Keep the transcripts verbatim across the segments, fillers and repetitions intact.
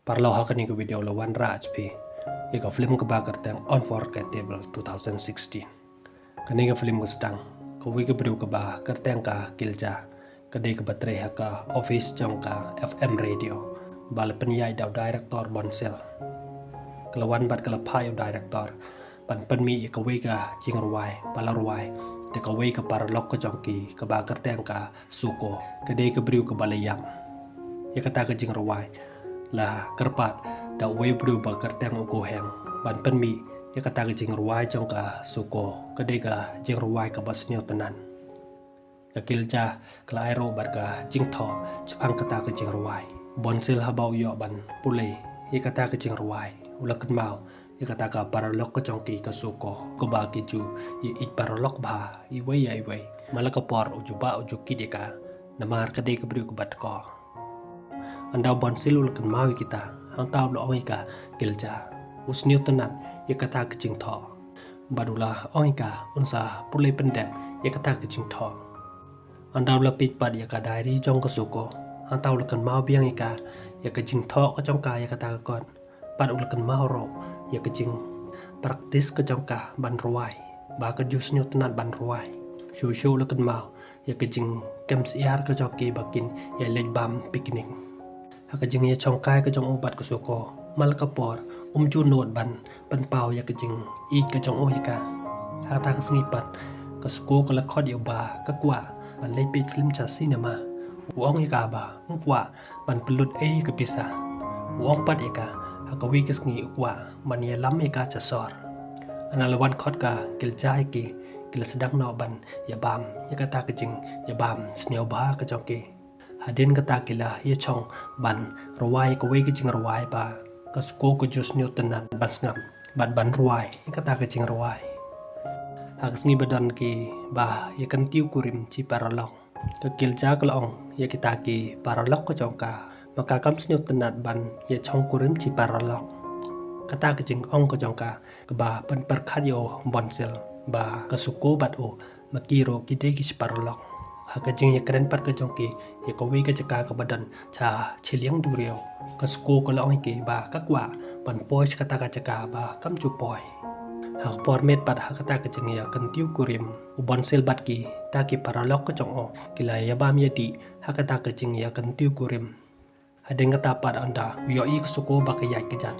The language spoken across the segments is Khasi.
Paralok, ha kane ka video la wanrah ïa phi ïa ka film kaba kyrteng Unforgettable two thousand sixteen. Kane ka film ka sdang kawei ka briew kaba kyrteng ka Kilja, ka dei kaba trei ha ka office jong ka F M radio ba la pynïaid da u director Bonsil. Ka la wan bad ka la phah ïa u director ban pynmih ïa kawei ka jingrwai ba la rwai da kawei ka paralok ka jong ki kaba kyrteng ka Suko, ka dei ka briew kaba la ïap. Ïa kata ka jingrwai la kyrpad da uwei u briew ba kyrteng u Goheng ban pynmih ïa kata ka jingrwai jong ka Suko, ka dei ka jingrwai kaba sniew tynnat. Ka Kilja ka la ai ruh bad ka jingthoh shaphang kata ka jingrwai. Bonsil haba u ïoh ban pule ïa kata ka jingrwai, u la kynmaw ïa kata ka paralok ka jong ki ka Suko, kaba ki ju ïeit paralok bha iwei ïa iwei. Mala ka por u ju bah u ju kit ïa ka, namar ka dei ka briew kaba tkoh. Ynda u Bonsil u la kynmaw ïa kita, hangta u la ong ïa ka Kilja u sniew tynnat ïa kata ka jingthoh bad u la ong ïa ka un sa pule pyndep ïa kata ka jingthoh. Ynda u la peit pat ïa ka diary jong ka Suko, hangta u la kynmaw biang ïa ka, ïa ka jingthoh ka jong ka ïa kata ka kot. Pat u la kynmaw ruh ïa ka jingpractice ka jong ka ban rwai, ba ka ju sniew tynnat ban rwai. Shuh shuh u la kynmaw ïa ka jingkem syiar ka jong ki ba kin ïa leit bam picnic. Ha ka jingïashongkai ka jong u bad ka Suko, mala ka por um ju nud ban pynpaw ïa ka jingïeit ka jong u ïa ka. Ha kata ka sngi pat ka Suko ka la khot ïa u ba ka kwah ban leit peit film sha cinema. U ong ïa ka ba um kwah ban pynlut ei ka pisa. U ong pat ïa ka ha kawei ka sngi u kwah ban ïalam ïa ka sha sor. Ynda la wan khot ka Kilja ïa ki, ki la sdang noh ban ïabam ïa kata ka jingïabam sniew bha ka jong ki. Hadien kata ki la ïashong ban rwai kawei ka jingrwai ba ka Suko ka ju sniew tynnat ban sngap bad ban rwai ïa kata ka jingrwai. Ha ka sngi ba don ki ba ïakyntiew kurim shi paralok, ka Kilja ka la ong ïa kita ki paralok ka jong ka, ma ka kam sniew tynnat ban ïashong kurim shi paralok. Kata ka jingong ka jong ka kaba pynpyrkhat ïa u Bonsil ba ka Suko bad u ma ki ruh ki dei ki shi paralok. Ha ka jingïakren pat ka jong ki ïa kawei ka jaka kaba don sha shiliang duriaw, ka Suko ka la ong ïa ki ba ka kwah ban poi sha kata ka jaka ba kam ju poi. Ha ka por miet pat ha kata ka jingïakyntiew kurim, u Bonsil bad kita ki paralok ka jong u ki la ïabam ïadih ha kata ka jingïakyntiew kurim. Hadien kata pat ynda u ïohi ka Suko ba ka ïaid kjat,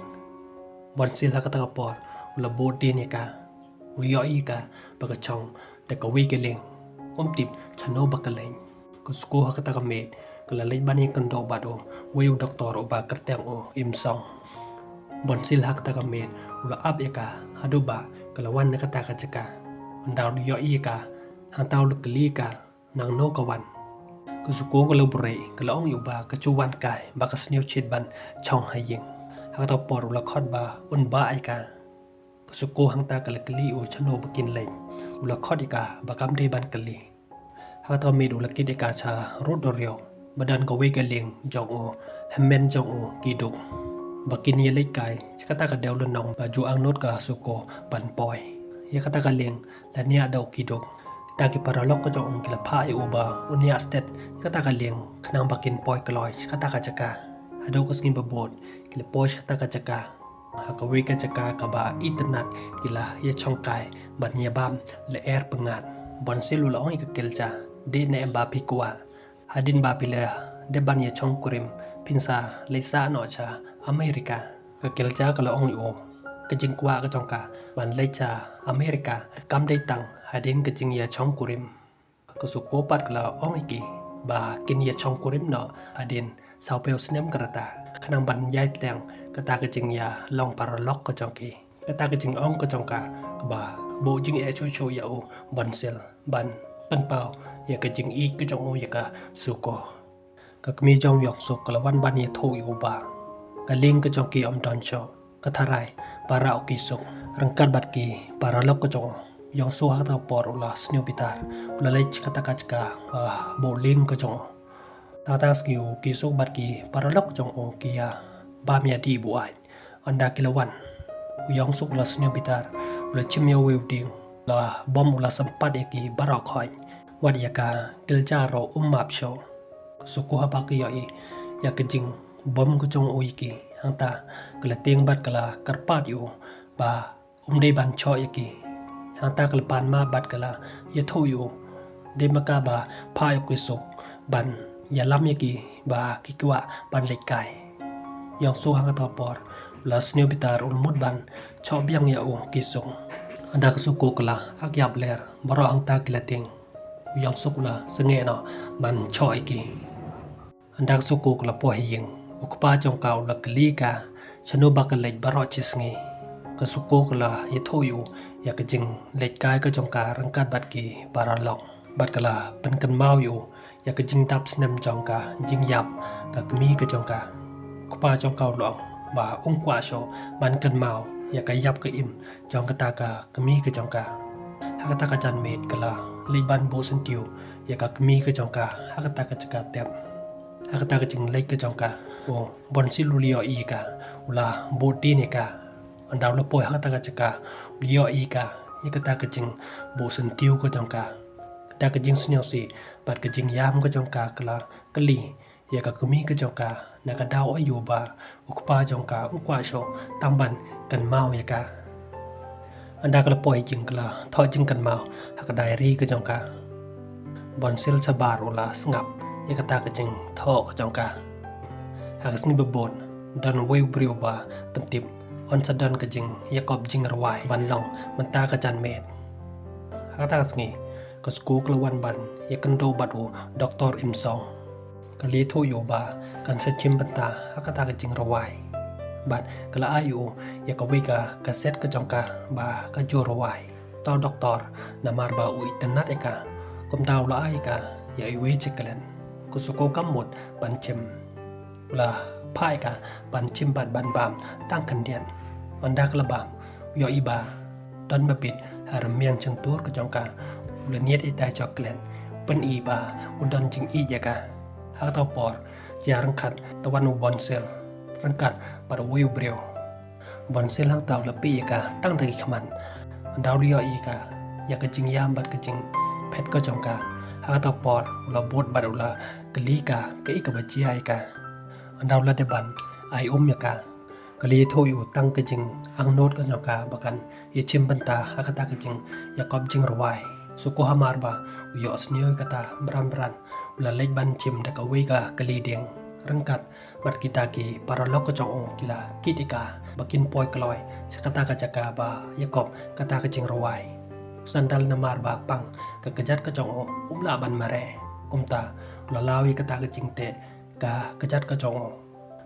Bonsil ha kata ka por u la bud dien ïa ka. U ïohi ïa ka ba ka shong da kawei ka lieng, um tip shano ba ka leit. Ka Suko ha kata ka miet ka la leit ban ïakynduh bad uwei u doktor uba kyrteng u Imsong. Bonsil ha kata ka miet u la ap ïa ka haduh ba ka la wan na kata ka jaka. Ynda u ïohi ïa ka, hangta u la kylli ïa ka nangno ka wan. Ka Suko ka la buhrieh, ka la ong ïa u ba ka ju wan kai ba ka sniew shit ban shong ha ïing. Ha kata ka por u la khot ba un bah ïa ka. Ka Suko hangta ka la kylli u shano ba kin leit. U la khot ïa ka ba kam dei ban kylli. Ha kata ka miet u la kit ïa ka sha rud duriaw ba don kawei ka lieng jong u hynmen jong u Ki Duk, ba kin ïaleit kai sha kata ka dewlynnong ba ju angnud ka Suko ban poi. Ïa kata ka lieng la niah da u Ki Duk. Kita ki paralok ka jong u ki la phah ïa u ba un ïa stet ïa kata ka lieng khnang ba kin poi kloi sha kata ka jaka. Haduh ka sngi ba bud ki la poi sha kata ka jaka. Ha kawei ka jaka kaba itynnat ki la ïashong kai ban ïabam lyer pyngngad. Bonsil u la ong ïa ka Kilja, dei ne em ba phi kwah? Hadien ba phi la dep ban ïashong kurim, phin sa leit sah noh sha America. Ka Kilja ka la ong ïa u, ka jingkwah ka jong ka ban leit sha America kam dei tang hadien ka jingïashong kurim. Ka Suko pat ka la ong ïa ki ba kin ïashong kurim noh hadien sawphew snem ka rta, khnang ban ïai bteng kata ka jingïalong paralok ka jong ki. Kata ka jingong ka jong ka kaba buh jingeh shuh shuh ïa u Bonsil ban pynpaw ïa ka jingïeit ka jong u ïa ka Suko. Ka kmie jong u Yongsuk ka la wan ban ïathuh ïa u ba ka lieng ka jong ki ym don shuh, ka tharai para u Kisuk ryngkat bad ki paralok ka jong u. U Yongsuk ha kata ka por u la sniew bitar, u la leit sha kata ka jaka ba buh lieng ka jong u. Ha kata ka sngi u Kisuk bad ki paralok ka jong u ki ïabam ïadih buaid. Ynda ki la wan, u Yongsuk u la sniew bitar, u la shim ïa uwei u dieng, u la bom, u la sympat ïa ki baroh khoit. Wat ïa ka Kilja ruh um map shuh. Ka Suko haba ka ïohi ïa ka jing bom ka jong u ïa ki. Hangta ka la tieng bad ka la kyrpad ïa u ba um dei ban shoh ïa ki. Hangta ka la pan map bad ka la ïathuh ïa u, dei ma ka ba phah ïa u Ki Suk ban ïalam ïa ki ba ki kwah ban leit kai. Yong Su hangta por u la sniew bitar, u la mut ban shoh biang ïa u Ki Suk. Hangta ka Suko ka la ak ïap ler, baroh hangta ki la tieng. U Yong Suk u la sangeh noh ban shoh ïa ki. Hangta ka Suko ka la poi ha ïing, u kpa jong ka u la kylli ka shano ba ka leit baroh shi sngi. Ka Suko ka la ïathuh ïa u ïa ka jingleit kai ka jong ka ryngkat bad ki paralok, bad ka la pynkynmaw ïa u ïa ka jingdap snem jong ka, jingïap ka kmie ka jong ka. U kpa jong ka u la ong ba um kwah shuh ban kynmaw ïa ka ïap ka im jong kata ka kmie ka jong ka. Ha kata ka janmiet ka la leit ban buh syntiew ïa ka kmie ka jong ka ha kata ka jaka tep. Ha kata ka jingleit ka jong ka, u Bonsil u la ïohi ïa ka, u la bud dien ïa ka. Hynda u la poi ha kata ka jaka, u la ïohi ïa ka ïa kata ka jingbuh syntiew ka jong ka. Kata ka jingsngewsih bad ka jingïam ka jong ka ka la kylli ïa ka kmie ka jong ka, na ka daw aïu ba u kpa jong ka um kwah shuh tang ban kynmaw ïa ka. Hynda ka la poi ha ïing ka la thoh jingkynmaw ha ka diary ka jong ka. Bonsil shabar u la sngap ïa kata ka jingthoh ka jong ka. Ha ka sngi ba bud, don uwei u briew ba pyntip un sa don ka jingïakop jingrwai ban long mynta ka janmiet. Ha kata ka sngi ka Suko ka la wan ban ïakynduh bad u Doktor Im Song. Ka la ïathuh ïa u ba kan sa shim bynta ha kata ka jingrwai. Bad ka la ai ïa u ïa kawei ka kaset ka jong ka ba ka ju rwai. Uta u doktor namar ba u itynnad ïa ka, kumta u la ai ïa ka ïa iwei jingklet. Ka Suko kam mut ban shim, u la phah ïa ka ban shim bad ban bam tang khyndiat. Hynda ka la bam, u ïohi ba don ba bit ha rmiang shyntur ka jong ka. U la niad ïa ita i chocolate, pyni ba u don jingïeit ïa ka. Ha kata ka por, jia ryngkat, la wan u Bonsil ryngkat bad uwei u briew. U Bonsil hangta u la peit ïa ka tang da ki khmat. Hynda u la ïohi ïa ka, ïa ka jingïam bad ka jingphet ka jong ka, ha kata ka por u la bud bad u la kylli ka kaei kaba jia ïa ka. Hynda u la dep ban ai um ïa ka, ka la ïathuh ïa u tang ka jingangnud ka jong ka ba kan ïashim bynta ha kata ka jingïakop jingrwai. Suko hamar ba u ïohsngew ïa kata bran bran, u la leit ban shim da kawei ka kali dieng ryngkat bad kita ki paralok ka jong u. Ki la kit ïa ka ba kin poi kloi sha kata ka jaka ba ïakop kata ka jingrwai. U Sandal namar ba pang ka kjat ka jong u, um lah ban mareh. Kumta u la law ïa kata ka jingteh ka kjat ka jong u.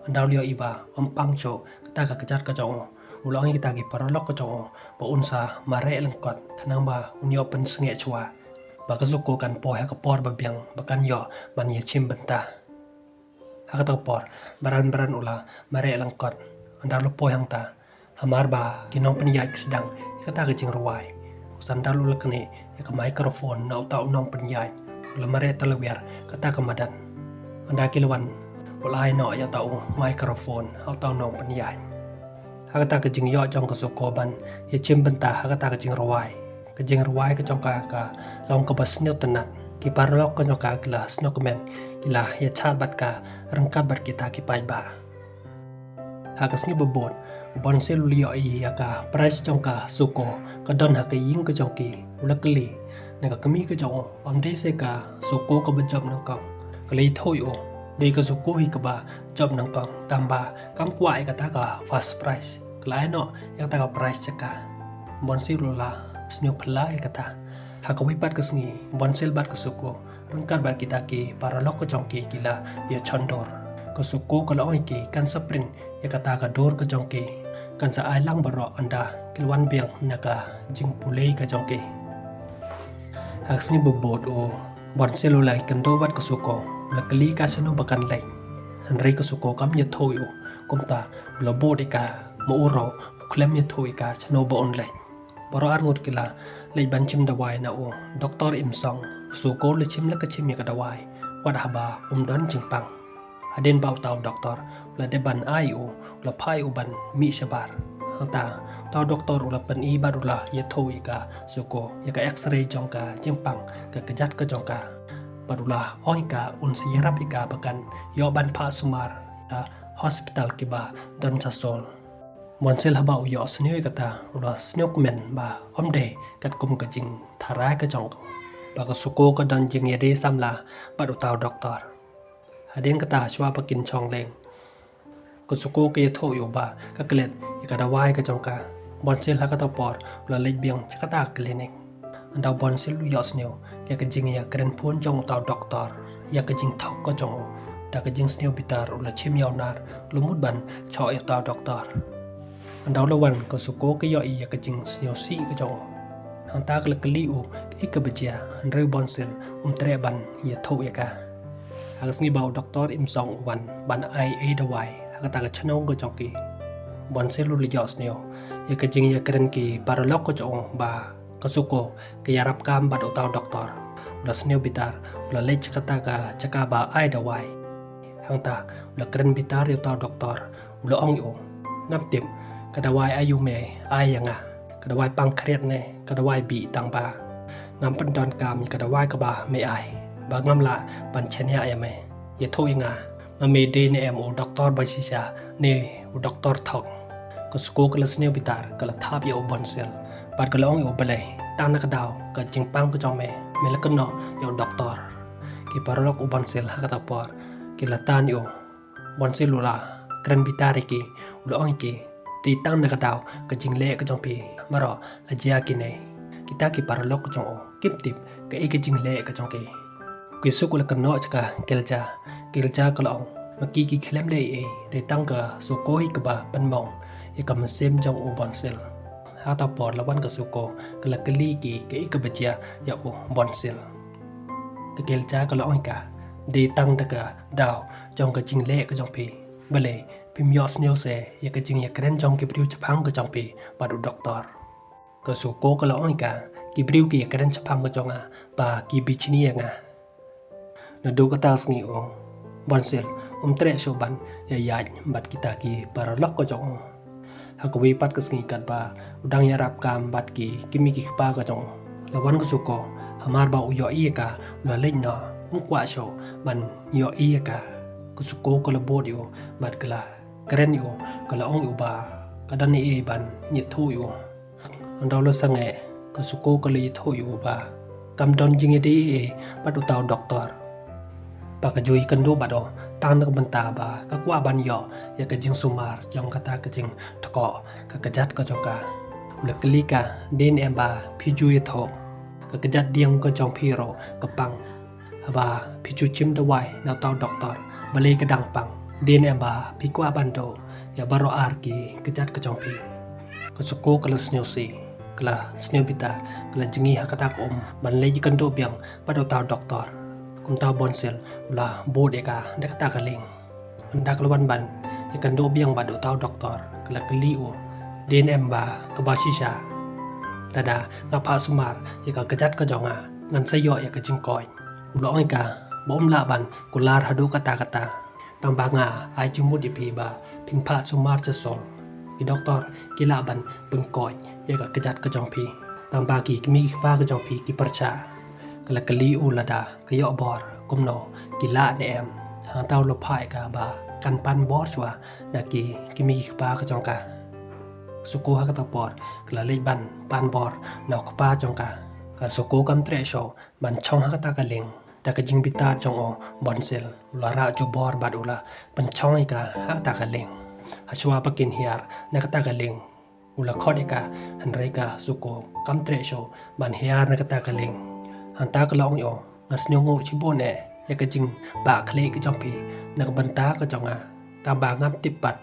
Hynda u la ïohi ba um pang shuh kata ka kjat ka jong u, u la ong ïa kita ki paralok ka jong u ba un sa mareh lyngkot, khnang ba un ïoh pynsngewsih shuwa ba ka Suko kan poi ha ka por ba biang ba kan ïoh ban ïashim bynta. Ha kata ka por, bran bran u la mareh lyngkot. Hynda u la poi hangta, hamar ba ki nongpynïaid ki sdang ïa kata ka jingrwai, u Sandal u la knieh ïa ka microphone na uta u nongpynïaid, u la mareh talawiar kata ka madan. Hynda ki la wan, u la ai noh ïa uta u microphone ha uta u nongpynïaid. Ha kata ka jingïoh jong ka Suko ban ïashim bynta ha kata ka jingrwai, ka jingrwai ka jong ka ka long kaba sngewtynnad. Ki paralok ka jong ka ki la sngewkmen, ki la ïakhmat bad ka ryngkat bad kita ki paidbah. Ha ka sngi ba bud, u Bonsil u la ïohi ïa ka prize jong ka Suko ka don ha ka ïing ka jong ki. U la kylli na ka kmie ka jong u, ym dei se ka Suko kaba jop nyngkong. Ka la ïathuh ïa u, dei ka Suko hi kaba jop nyngkong, tangba kam kwah ïa kata ka first prize. Ka la ai noh ïa kata ka prize sha ka. Bonsil u la sngewphylla ïa kata. Ha kawei pat ka sngi, Bonsil bad ka Suko ryngkat bad kita ki paralok ka jong ki ki la ïashon dur. Ka Suko ka la ong ïa ki kan sa print ïa kata ka dur ka jong ki, kan sa ai lang baroh, hynda ki la wan biang na ka jingpule ka jong ki. Ha ka sngi ba bud, u Bonsil u la ïakynduh bad ka Suko, u la kylli ka shano ba kan leit. Hynrei ka Suko kam ïathuh ïa u, kumta u la bud ïa ka, ma u ruh u khlem ïathuh ïa ka shano ba un leit. Baroh arngut ki la leit ban shim dawai na u Doktor Im Song. U Suko u la shim la ka shim ïa ka dawai, wat haba um don jingpang. Hadien ba uta u doktor u la dep ban ai ïa u, u la phah ïa u ban mih shabar. Hangta uta u doktor u la pyni bad u la ïathuh ïa ka Suko ïa ka X-ray jong ka jingpang ka kjat ka jong ka. Bad u la ong ïa ka un sa ïarap ïa ka ba kan ïoh ban phah sumar ïa ka hospital kiba don sa Seoul. Bonsil haba u ïohsngew ïa kata u la sngewkmen ba ym dei katkum ka jingtharai ka jong u ba ka Suko ka don jingïadei samla bad uta u doktor. Hadien kata shuwa ba kin shong leng, ka Suko ka ïathuh ïa u ba ka klet ïa ka dawai ka jong ka. Bonsil ha kata por u la leit biang sha kata ka klinik. Ynda u Bonsil u ïohsngew ïa ka jingïakren phone jong uta u doktor ïa ka jingthok ka jong u, da ka jingsngew bitar u la shim ïa u nar, u la mut ban shoh ïa uta u doktor. Ynda u la wan ka Suko ka ïohi ïa ka jingsngewsih ka jong u. Hangta ka la kylli u kaei kaba jia, hynrei u Bonsil um treh ban ïathuh ïa ka. Ha ka sngi ba u doktor im song u wan ban ai ei dawai ha kata ka chnong ka jong ki, u Bonsil u la ïohsngew ïa ka jingïakren ki paralok ka jong u ba ka Suko ka ïarap kam bad uta u doktor. U la sngewbitar, u la leit sha kata ka jaka ba ai dawai. Hangta u la kren bitar ïa uta u doktor, u la ong ïa u, ngam tip ka dawai aïu me ai ïa nga, ka dawai pang khriat ne ka dawai bih tang ba. Ngam pyndonkam ïa ka dawai kaba me ai, ba ngam lah ban shaniah ïa me. Ïathuh ïa nga, ma me dei ne em u doktor ba shisha ne u doktor thok? Ka Suko ka la sngewbitar, ka la thap ïa u Bonsil bad ka la ong ïa u, balei tang na ka daw ka jingpang ka jong me me la kynnoh ïa u doktor? Ki paralok u Bonsil ha kata por ki la tan ïa u. Bonsil u la kren bitar ïa ki, u la ong ïa ki, dei tang na ka daw ka jingleh ka jong phi baroh la jia kine. Kita ki paralok ka jong u kim tip kaei ka jingleh ka jong ki. Ki Suko la kynnoh sha ka Kilja. Kilja ka la ong, ma ki ki khlem leh ei ei, dei tang ka Suko hi kaba pynmong ïa ka mynsiem jong u Bonsil. Ha kata por la wan ka Suko ka la kylli ki kaei kaba jia ïa u Bonsil. Ka Kilja ka la ong ïa ka, dei tang da ka daw jong ka jingleh ka jong phi. Balei phim ïohsngew se ïa ka jingïakren jong ki briew shaphang ka jong phi bad u doktor? Ka Suko ka la ong ïa ka, ki briew ki ïakren shaphang ka jong nga ba ki bishni ïa nga. Naduh kata ka sngi u Bonsil um treh shuh ban ïaid bad kita ki paralok ka jong u. Ha kawei pat ka sngi katba u dang ïarap kam bad ki kmie ki kpa ka jong u, la wan ka Suko. Hamar ba u ïohi ïa ka u la leit noh, um kwah shuh ban ïohi ïa ka. Ka Suko ka la bud ïa u bad ka la kren ïa u, ka la ong ïa u ba ka don ei ei ban ïathuh ïa u. Ynda u la sangeh, ka Suko ka la ïathuh ïa u ba kam don jingïadei ei ei bad uta u doktor. Ba ka ju ïakynduh bad u tang na ka bynta ba ka kwah ban ïoh ïa ka jingsumar jong kata ka jingtkoh ka kjat ka jong ka. U la kylli ka, dei ne em ba phi ju ïathuh, ka kjat dieng ka jong phi ruh ka pang? Haba phi ju shim dawai na uta u doktor, balei ka dang pang? Dei ne em ba phi kwah ban duh ïa baroh ar ki kjat ka jong phi? Ka Suko ka la sngewsih, ka la sngewbitar, ka la jngi ha kata ka um ban leit ïakynduh biang bad uta u doktor. Kumta u Bonsil u la bud ïa ka da kata ka lieng. Ynda ka la wan ban ïakynduh biang bad uta u doktor, ka la kylli u, dei ne em ba kaba shisha, lada nga phah sumar ïa ka kjat ka jong nga, ngan sa ïoh ïa ka jingkoit? U la ong ïa ka ba um lah ban kular haduh katta katta, tang ba nga ai jingmut ïa phi ba phin phah sumar sha Seoul. Ki doktor ki lah ban pynkoit ïa ka kjat ka jong phi, tang ba ki kmie ki kpa ka jong phi ki pyrshah. Ka la kylli u lada ka ïoh bor kumno, ki lah ne em. Hangta u la phah ïa ka ba kan pan bor shuwa na ki kmie ki kpa ka jong ka. Suko ha kata por ka la leit ban pan bor na u kpa jong ka. Ka Suko kam treh shuh ban shong ha kata ka lieng. Da ka jingbitar jong u Bonsil u la rah jubor bad u la pynshong ïa ka ha kata ka lieng. Hashuwa ba kin hiar na kata ka lieng, u la khot ïa ka, hynrei ka Suko kam treh shuh ban hiar na kata ka lieng. Hangta ka la ong ïa u, nga sngewnguh shibun eh ïa ka jingbakla ka jong phi na ka bynta ka jong nga. Tang ba ngam tip pat,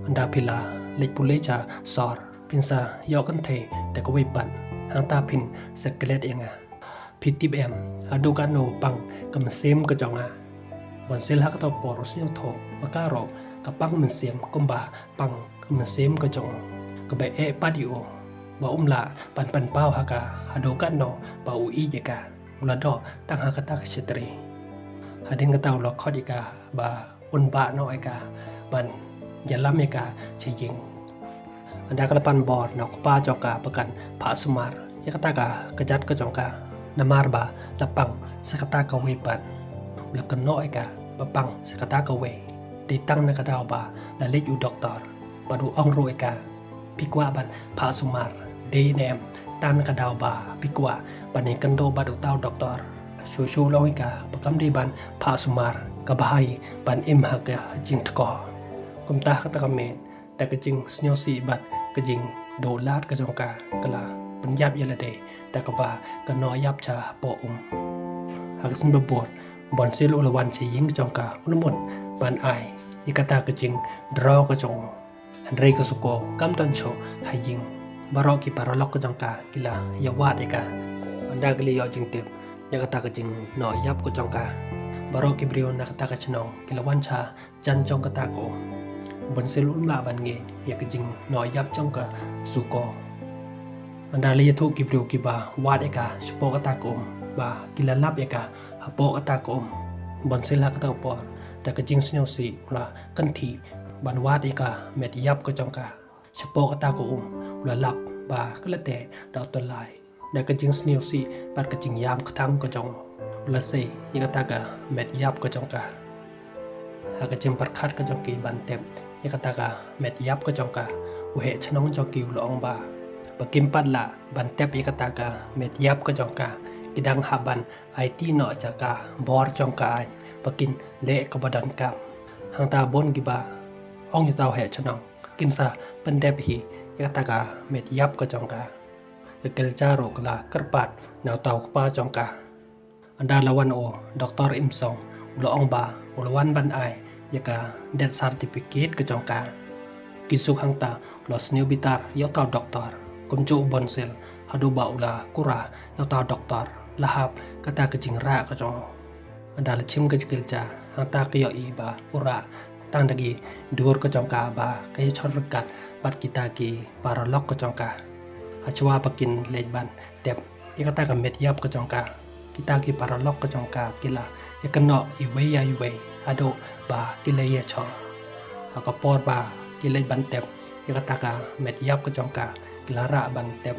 ynda phi la leit pule sha sor, phin sa ïoh kynthei da kawei pat, hangta phin sa klet ïa nga. Phi tip em, haduh katno pang ka mynsiem ka jong nga? Bonsil ha kata por u sngewthuh ba ka ruh ka pang mynsiem kumba pang ka mynsiem ka jong u, kaba eh pat ïa u ba um lah ban pynpaw ha ka haduh katno ba u ïeit ïa ka. U la doh tang ha kata ka shatri. Hadien kata u la khot ïa ka ba un bah noh ïa ka ban ïalam ïa ka sha ïing. Ynda ka la pan bor na u kpa jong ka ba kan phah sumar ïa kata ka kjat ka jong ka, namar ba la pang sa kata kawei pat. U la kynnoh ïa ka ba pang sa kata kawei. Dei tang na ka daw ba la leit u doktor bad u ong ruh ïa ka, phi kwah ban phah sumar? Dei ne em, tang na ka daw ba phi kwah ban ïakynduh bad uta u doktor? Shuh shuh u la ong ïa ka ba kam dei ban phah sumar, ka bha hi ban im ha ka jingtkoh. Kumta kata ka miet, da ka jingsngewsih bad ka jingduh lad ka jong ka, ka la pynïap ïa lade da kaba ka noh ïap sha hapoh um. Ha ka sngi ba bud, Bonsil u la wan sha ïing ka jong ka, u la mut ban ai ïa kata ka jingdro ka jong u. Hynrei ka Suko kam don shuh ha ïing. Baroh ki paralok ka jong ka ki la ïa wad ïa ka. Ynda ki la ïoh jingtip ïa kata ka jingnoh ïap ka jong ka, baroh ki briew na kata ka shnong ki la wan sha jan jong kata ka um. Bonsil um lah ban ngeit ïa ka jingnoh ïap jong ka Suko. Ynda la ïathuh ki briew kiba wad ïa ka shapoh kata ka um ba ki la lap ïa ka hapoh kata ka um, Bonsil ha kata ka por da ka jingsngewsih u la kynthih ban wad ïa ka met ïap ka jong ka. Shapoh kata ka um u la lap ba ka la teh da u tyllai. Da ka jingsngewsih bad ka jingïam kthang ka jong u, u la sei ïa kata ka met ïap ka jong ka. Ha ka jingpyrkhat ka jong ki ban tep ïa kata ka met ïap ka jong ka, u heh shnong jong ki u la ong ba ba kim pat lah ban tep ïa kata ka met ïap ka jong ka, ki dang hap ban aiti noh sha ka bor jong ka aiñ ba kin leh kaba donkam. Hangta bun kiba ong ïa uta u heh shnong kin sa pyndep hi ïa kata ka met ïap ka jong ka. Ka Kylsa ruh ka la kyrpad na uta u kpa jong ka. Ynda la wan u Doktor Imsong, u la ong ba u la wan ban ai ïa ka death certificate ka jong ka. Ki suk hangta u la sniew bitar ïa uta u doktor. Kumjuh u Bonsil haduh ba u la kura ïa uta u doktor, la hap kata ka jingrah ka jong u. Ynda la shim ka jingkylsa, hangta ka ïohi ba u rah tang da ki dur ka jong ka ba ka ïashon ryngkat bad kita ki paralok ka jong ka. Hashwa ba kin leit ban tep ïa kata ka met ïap ka jong ka, kita ki paralok ka jong ka ki la ïakynnoh iwei ïa iwei haduh ba ki la ïashon. Ha ka por ba ki leit ban tep ïa kata ka met ïap ka jong ka, ki la rah ban tep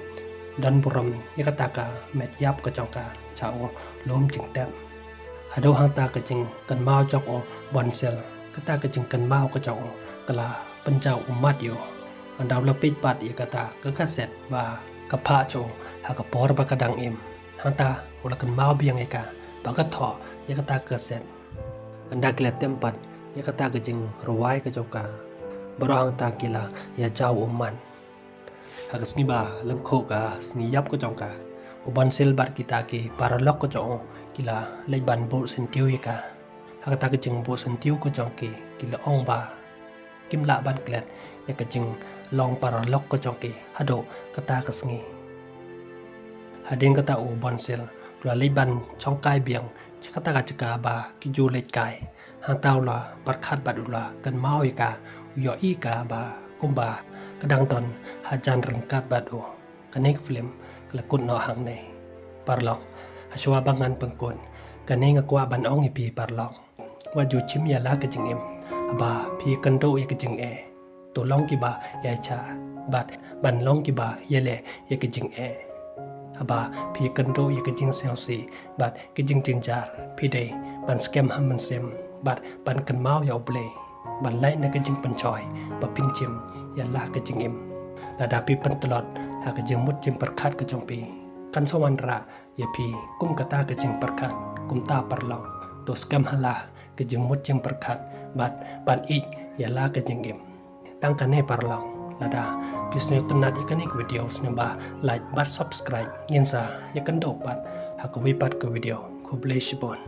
don burom ïa kata ka met ïap ka jong ka sha u lum jingtep. Haduh hangta ka jingkynmaw jong u Bonsil, kata ka jingkynmaw ka jong u ka la pynjaw ummat ïa u. Ynda u la peit pat ïa kata ka kaset ba ka phah sha u ha ka por ba ka dang im, hangta u la kynmaw biang ïa ka ba ka thoh ïa kata ka kaset. Ynda ki la tem pat ïa kata ka jingrwai ka jong ka, baroh hangta ki la ïajaw ummat. Ha ka sngi ba lyngkhuh ka sngi ïap ka jong ka, u Bonsil bad kita ki paralok ka jong u ki la leit ban buh syntiew ïa ka. Ha kata ka jingbuh syntiew ka jong ki, ki la ong ba kim lah ban klet ïa ka jinglong paralok ka jong ki haduh kata ka sngi. Hadien kata u Bonsil u la leit ban shongkai biang sha kata ka jaka ba ki ju leit kai. Hangta u la pyrkhat bad u la kynmaw ïa ka, u ïohi ka ba kumba ka dang don hajan ryngkat bad u. Kane ka film ka la kut noh hangne. Paralok, hashwa ba ngan pynkut, kane nga kwah ban ong ïa phi paralok, wat ju shim ïa la ka jingim. Haba phi ïakynduh ïa ka jingeh, to long kiba ïaishah bad ban long kiba ïaleh ïa ka jingeh. Haba phi ïakynduh ïa ka jingsngewsih bad ka jingjynjar, phi dei ban skhem ha mynsiem bad ban kynmaw ïa U Blei ban lait na ka jingpynshoi ba phin shim ïa la ka jingim. Lada phi pyntlot ha ka jingmut jingpyrkhat ka jong phi, kan sa wanrah ïa phi kum kata ka jingpyrkhat. Kumta paralok, to skhem ha la ka jingmut jingpyrkhat bad ban ïeit ïa la ka jingim. Tang kane paralok, lada phi sngewtynnat ïa kane ka video, sngewbha like bad subscribe. Ngin sa ïakynduh pat ha kawei pat ka video. Khublei shibun.